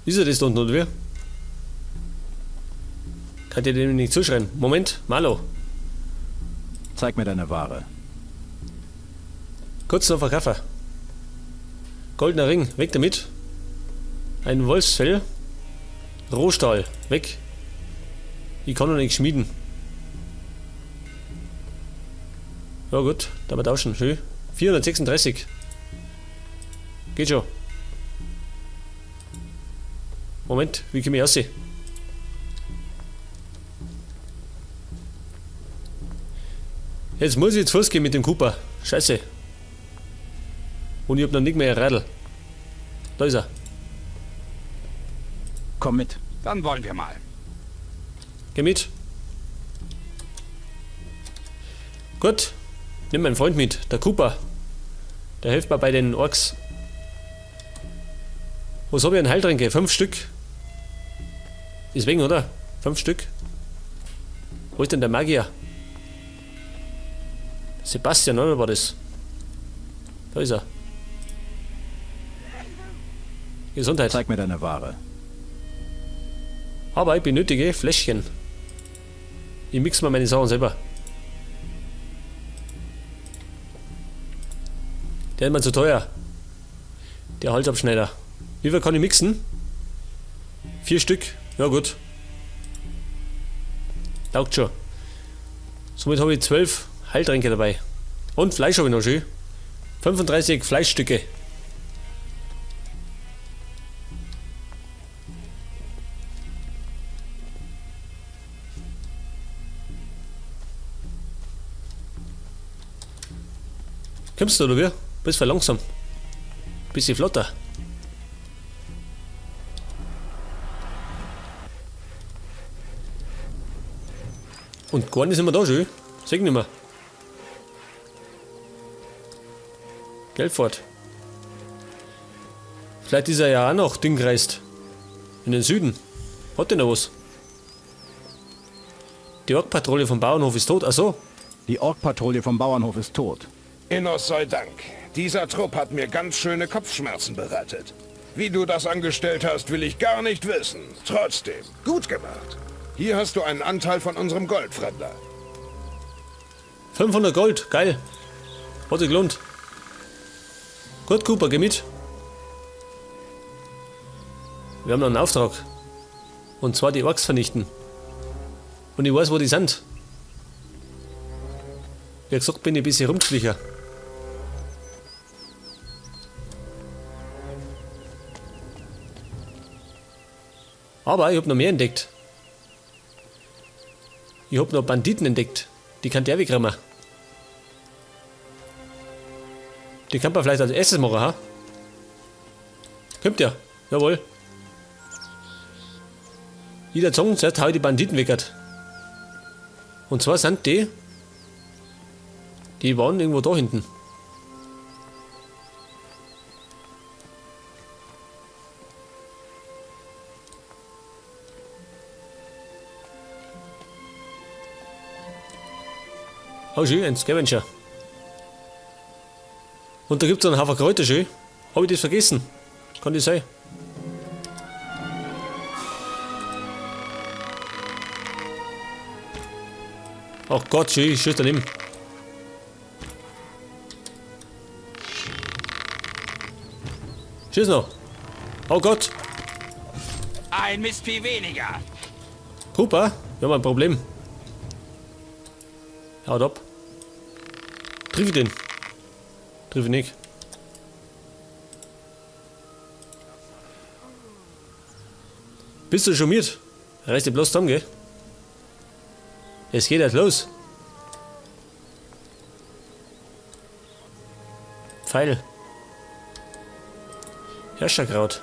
Ist er das da unten, oder wie? Kann dir dem nicht zuschreien. Moment, Malo. Zeig mir deine Ware. Kurz noch verkaufen. Goldener Ring, weg damit. Ein Wolfsfell. Rohstahl, weg. Ich kann noch nicht schmieden. Ja gut, da wir tauschen. Schön. 436. Geht schon. Moment, wie komme ich raus? Jetzt muss ich zu Fuß gehen mit dem Cooper. Scheiße. Und ich hab noch nicht mehr ein Radl. Da ist er. Komm mit. Dann wollen wir mal. Geh mit. Gut. Nimm meinen Freund mit, der Cooper. Der hilft mir bei den Orks. Was hab ich an Heiltränke? 5 Stück. Deswegen, oder? 5 Stück. Wo ist denn der Magier? Sebastian, oder war das? Da ist er. Gesundheit. Zeig mir deine Ware. Aber ich benötige Fläschchen. Ich mix mal meine Sachen selber. Der ist mir zu teuer. Der Halsabschneider. Wie viel kann ich mixen? 4 Stück. Ja gut. Taugt schon. Somit habe ich 12 Heiltränke dabei. Und Fleisch habe ich noch schön. 35 Fleischstücke. Kommst du oder wie? Bist voll langsam. Bisschen flotter. Und gar nicht sind wir da schon. Seh nicht mehr. Geld fort. Vielleicht ist er ja auch noch Ding gereist. In den Süden. Hat der noch was? Die Ork-Patrouille vom Bauernhof ist tot. Ach so. Die Ork-Patrouille vom Bauernhof ist tot. Innos sei Dank. Dieser Trupp hat mir ganz schöne Kopfschmerzen bereitet. Wie du das angestellt hast, will ich gar nicht wissen. Trotzdem, gut gemacht. Hier hast du einen Anteil von unserem Gold, Fremder. 500 Gold, geil. Hat sich gelohnt. Gut, Cooper, geh mit. Wir haben noch einen Auftrag. Und zwar die Orks vernichten. Und ich weiß, wo die sind. Wie gesagt, bin ich ein bisschen rumgeschlichen. Aber ich hab noch mehr entdeckt. Ich hab noch Banditen entdeckt. Die kann der wegrammen. Die kann man vielleicht als erstes machen, ha? Kommt ja. Jawohl. Jeder Zong, zuerst hau ich die Banditen weg. Und zwar sind die... Die waren irgendwo da hinten. Oh, schön, ein Scavenger. Und da gibt's einen Haufen Kräuter, schön. Hab ich das vergessen? Kann das sein? Ach Gott, schön, ich schieß daneben. Schieß noch. Oh Gott. Ein Mistvieh weniger. Cooper, wir haben ein Problem. Haut ab. Triff ich den? Triff ich nicht. Bist du schon mit? Reiß dich bloß zusammen, gell? Es geht erst los. Pfeil. Herrscherkraut.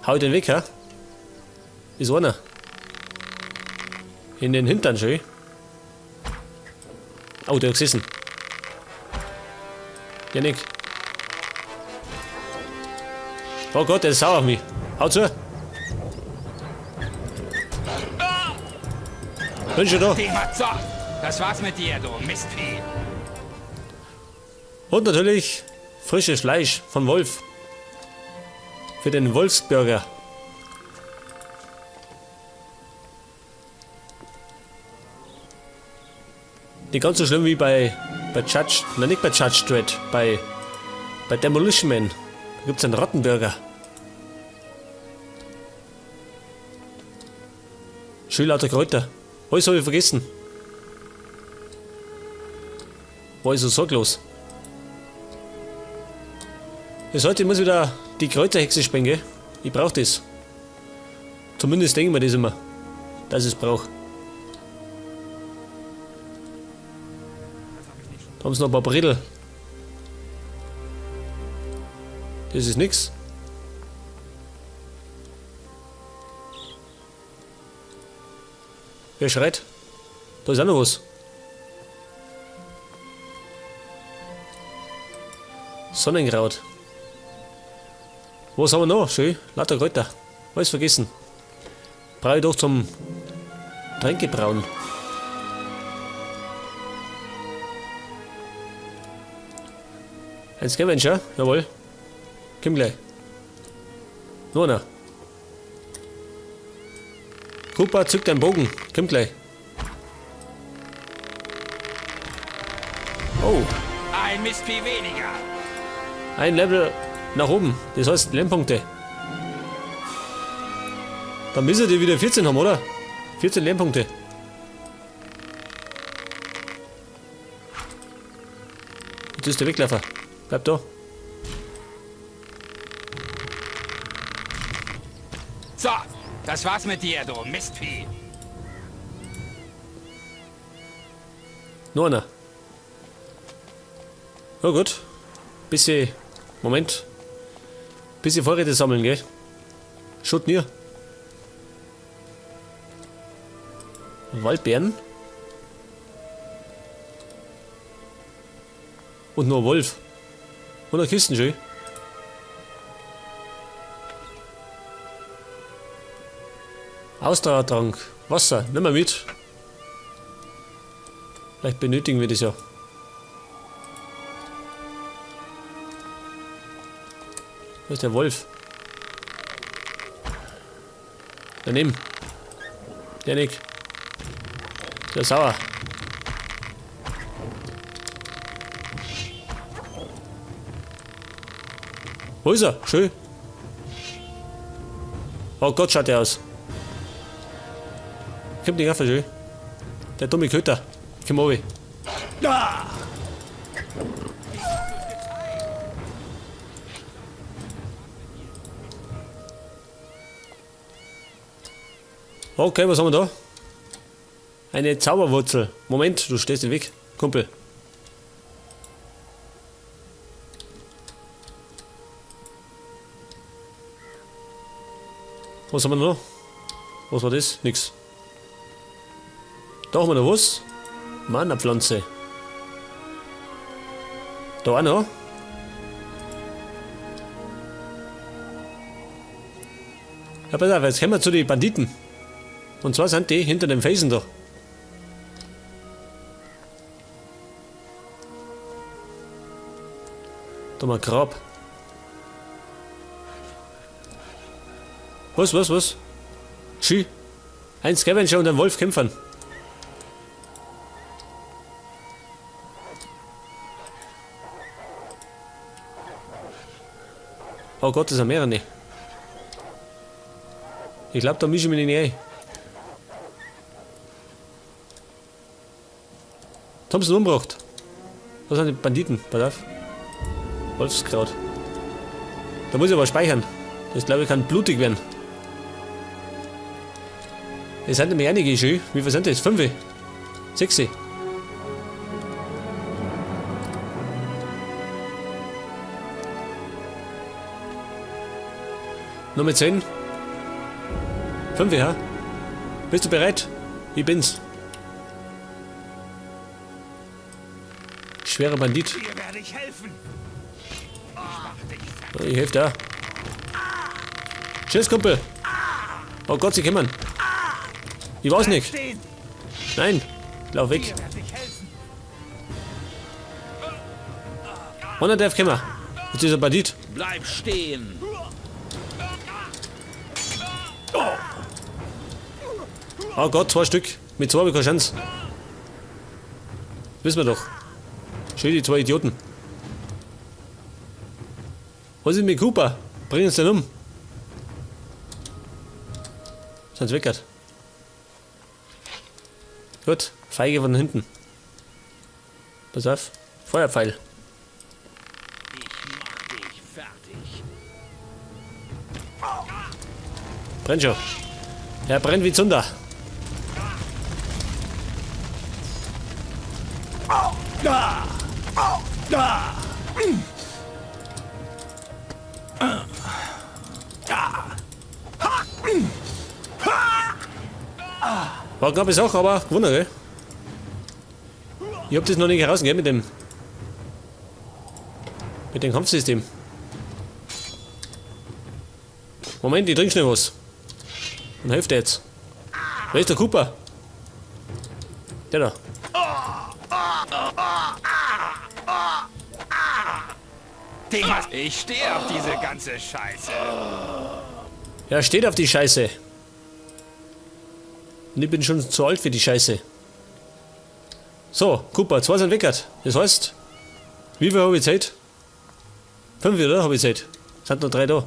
Hau ich den weg, hä? Ist einer. In den Hintern schön. Oh, der hat gesessen. Janik. Oh Gott, der ist sauer auf mich. Hau zu. Bin schon da. Das war's mit dir, du Mistvieh. Und natürlich frisches Fleisch von Wolf. Für den Wolfsburger. Nicht ganz so schlimm wie bei Judge, nein, nicht bei Judge Dredd, bei Demolition Man. Da gibt's einen Rattenburger. Schön lauter Kräuter. Alles hab ich vergessen. War ich so sorglos. Bis heute muss ich wieder die Kräuterhexe sprengen, gell? Ich brauch das. Zumindest denken wir das immer, dass ich es brauch. Da haben sie noch ein paar Bredel. Das ist nix. Wer schreit? Da ist auch noch was. Sonnenkraut. Was haben wir noch? Schön, lauter Kräuter. Alles vergessen. Brauche ich doch zum Tränkebrauen. Ein Scavenger, jawohl. Komm gleich. Noch einer. Cooper zückt einen Bogen. Komm gleich. Oh. Ein Mistvieh weniger. Ein Level nach oben. Das heißt Lernpunkte. Dann müssen die wieder 14 haben, oder? 14 Lernpunkte. Jetzt ist der Wegläufer. Bleib da. So, das war's mit dir, du Mistvieh. Nur einer. Na gut. Bisschen. Moment. Bisschen Vorräte sammeln, gell? Schaut mir. Waldbeeren. Und nur Wolf. Und eine Kisten, schön. Ausdauertrank. Wasser, nimm mal mit. Vielleicht benötigen wir das ja. Wo ist der Wolf? Daneben. Der Nick. Der ist sauer. Wo ist er? Schön. Oh Gott, schaut der aus. Kommt nicht auf, schön. Der dumme Köter. Komm runter. Ah! Okay, was haben wir da? Eine Zauberwurzel. Moment, du stehst im Weg, Kumpel. Was haben wir noch? Was war das? Nix. Da haben wir noch was. Mana-Pflanze. Da auch noch. Ja, pass auf, jetzt kommen wir zu den Banditen. Und zwar sind die hinter dem Felsen da. Da mal Grab. Was, was, was? Schü. Ein Scavenger und ein Wolf kämpfen. Oh Gott, das sind mehrere. Ich glaub, da mische ich mich nicht ein. Thompson umgebracht. Was sind die Banditen? Pass auf. Wolfskraut. Da muss ich aber speichern. Das glaube ich kann blutig werden. Es sind nämlich einige schön. Wie viel sind das? 5? 6? Nummer 10. 5, ja? Bist du bereit? Ich bin's. Schwerer Bandit. Dir werde ich helfen. Ich helfe dir. Tschüss, Kumpel. Oh Gott, sie kommen. Ich weiß nicht. Nein, lauf weg. Einer darf kommen. Jetzt ist ein Bandit. Bleib stehen. Oh Gott, 2 Stück. Mit 2 habe ich keine Chance. Wissen wir doch. Schön, die 2 Idioten. Was ist mit Cooper? Bring uns den um. Sonst weckert. Gut, Feige von hinten. Pass auf. Feuerpfeil. Ich mach dich fertig. Brennt schon. Er brennt wie Zunder. War knappe Sache, aber gewonnen, gell? Ich hab das noch nicht heraus, gell, mit dem Kampfsystem. Moment, ich trink schnell was. Und hilft jetzt. Wer ist der Cooper? Der da. Ding, ich stehe auf diese ganze Scheiße. Ja, steht auf die Scheiße. Und ich bin schon zu alt für die Scheiße. So, Cooper, 2 sind weckert. Das heißt, wie viel habe ich Zeit? 5, oder? Habe ich Zeit. Sind noch 3 da.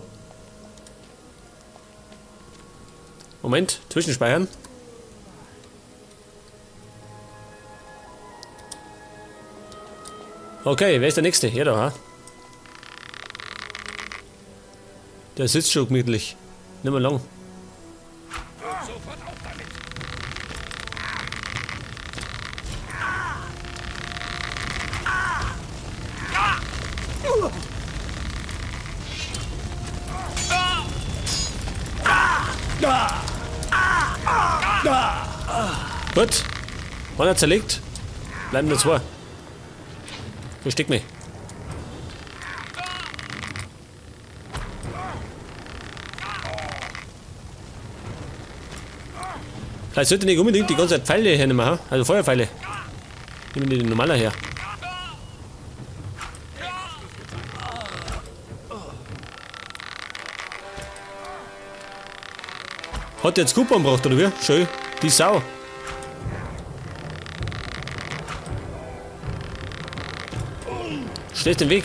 Moment, zwischenspeichern. Okay, wer ist der Nächste? Ja, da, ha? Der sitzt schon gemütlich. Nicht mehr lang. Sofort auf damit. Gut. Einer zerlegt. Bleiben nur 2. Versteck mich. Vielleicht sollte ich nicht unbedingt die ganze Zeit Pfeile hernehmen, ha? Also Feuerpfeile. Nehmen die den normaler her. Hat der jetzt Cooper umgebracht, oder wie? Schön. Die Sau. Stehst im Weg.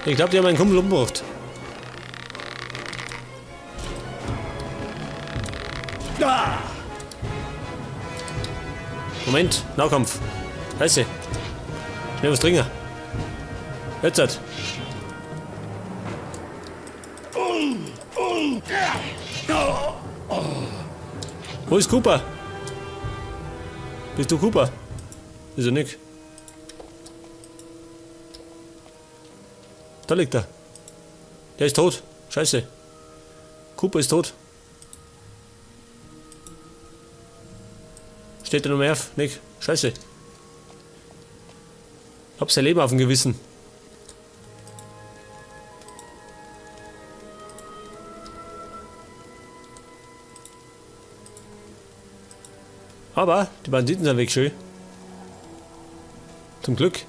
Ich glaub, die haben einen Kumpel umgebracht. Moment, Nahkampf. Scheiße. Schnell was trinken. Jetzt halt. Wo ist Cooper? Bist du Cooper? Ist er nicht. Da liegt er. Der ist tot. Scheiße. Cooper ist tot. Steht er noch mehr auf? Nick. Scheiße. Hab sein Leben auf dem Gewissen. Aber die Banditen sind weg, schön. Zum Glück.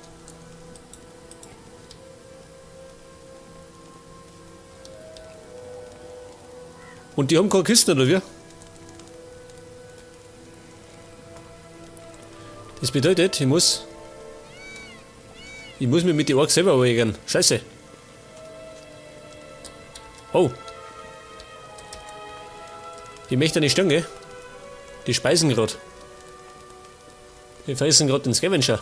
Und die haben keine Kisten, oder wie? Das bedeutet, ich muss mich mit den Orks selber ärgern. Scheiße. Oh. Die möchte nicht stören, gell? Die speisen grad. Die fressen grad den Scavenger.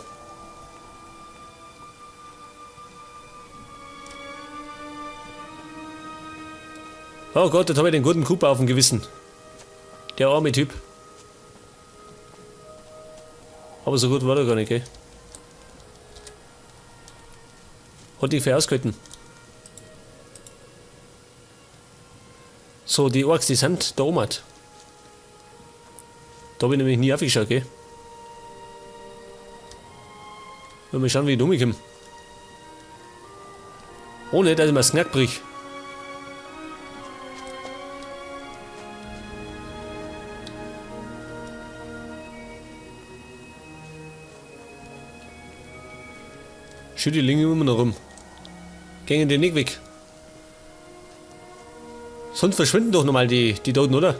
Oh Gott, jetzt hab ich den guten Cooper auf dem Gewissen. Der arme Typ. Aber so gut war der gar nicht, gell? Hat nicht viel ausgehalten. So, die Orks, die sind da oben. Da hab ich nämlich nie aufgeschaut, gell? Mal schauen, wie ich rumkomme. Ohne, dass ich mir das Knack brich. Schön, die liegen immer noch rum. Gingen die nicht weg. Sonst verschwinden doch nochmal die Toten, oder?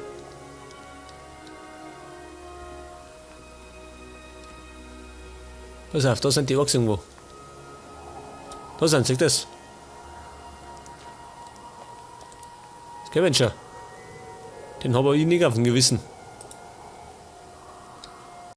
Pass auf, da sind die Orks irgendwo. Da sind sie, das. Das geht schon. Den hab ich nicht auf dem Gewissen.